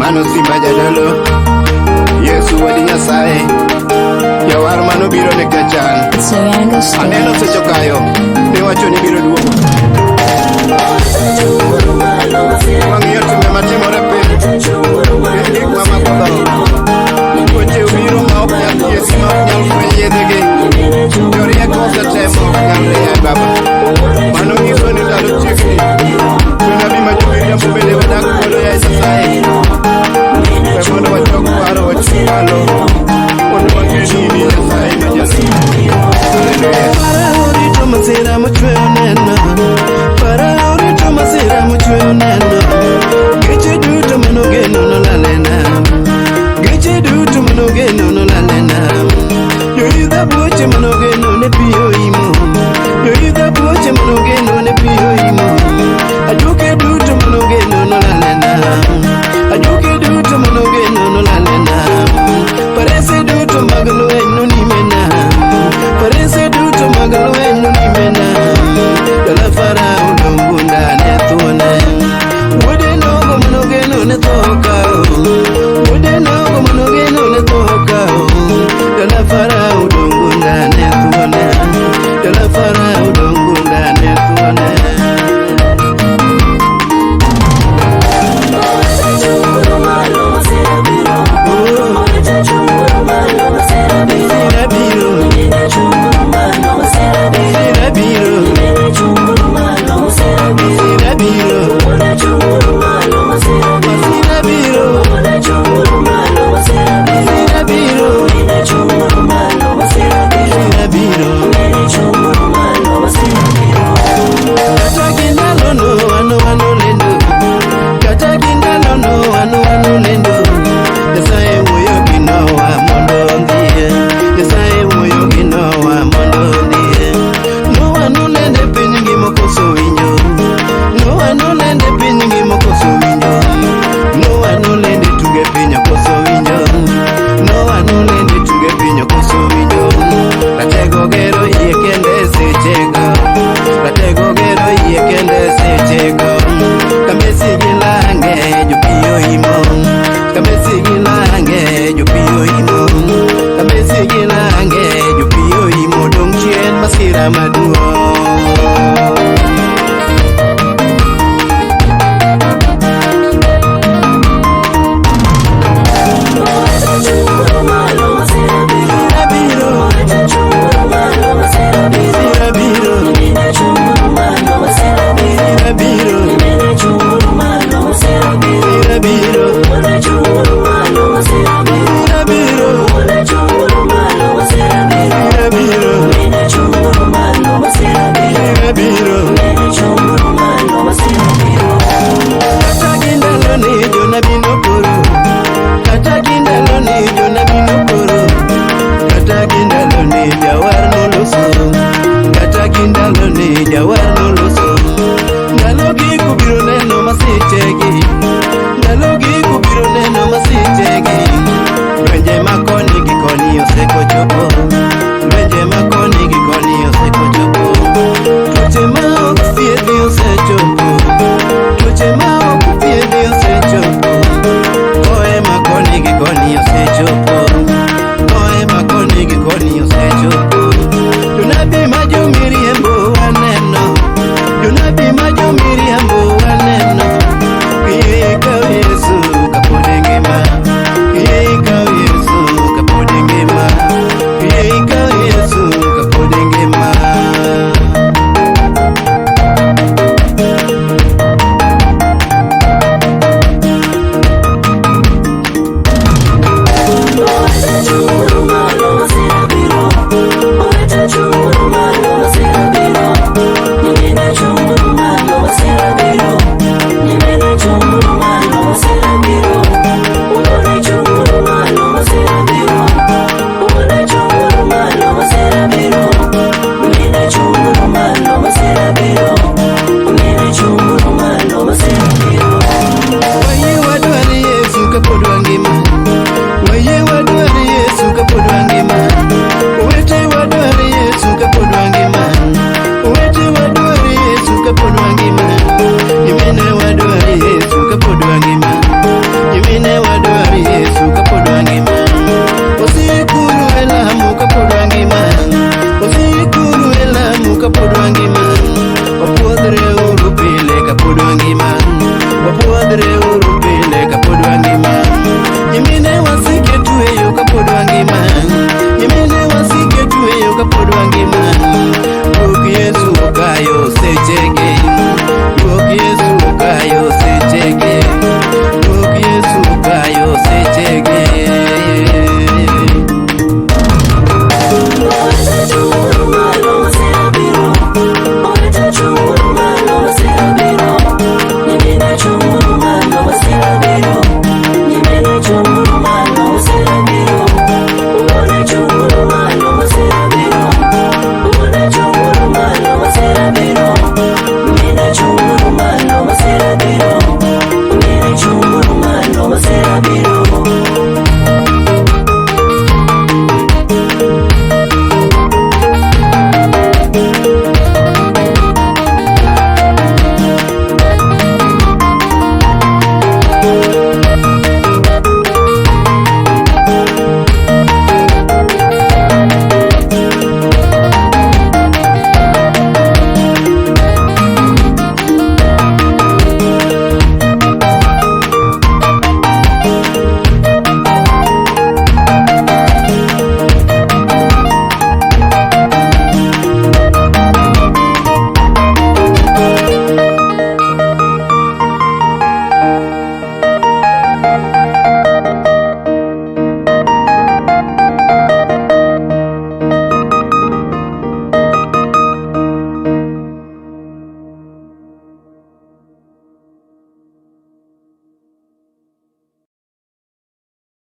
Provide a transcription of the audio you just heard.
Mano simba jadolo, Yesu wuod Nyasaye, jawar manobiro ne jachan. It's Oyango Studios. Aneno sechokayo, miwacho ni biro duogo. Wang'iyo timbe matimore piny, gin gik mamako dhoho. Tuoche obiro ma ok nyal thiedhi, ma ok nyal fweny yedhegi. Jorieko osetemo ok nyal yaye Baba. Mano nyiso ni ndalo chiegni. Jonabi ma jomiriambo bende wadak godo yaye Nyasaye. We mondo wachok paro wachung' malo mondo wang'e ni in Nyasaye ma jalup. Hallelujah. Farao rito masira mochweyo neno. Farao rito masira mochweyo neno. Geche duto manogeno nolal e nam. Geche duto manogeno nolal e nam. Joidh ambuoche manogeno ne pi oimo. Joidh ambuoche manogeno ne pi oimo. Ajuoke duto manogeno nolal e nam. Ajuoke duto manogeno nolal e nam. Farese duto mag lweny nonime nam. Farese duto mag lweny nonime nam. Dala Farao dong' gunda ne thuone. Wuode nogo manogeno ne tho okawo. Wuode nogo manogeno ne tho okawo. Dala Farao dong' gunda ne thuone. Dala Farao dong' gunda ne thuone. Were uru.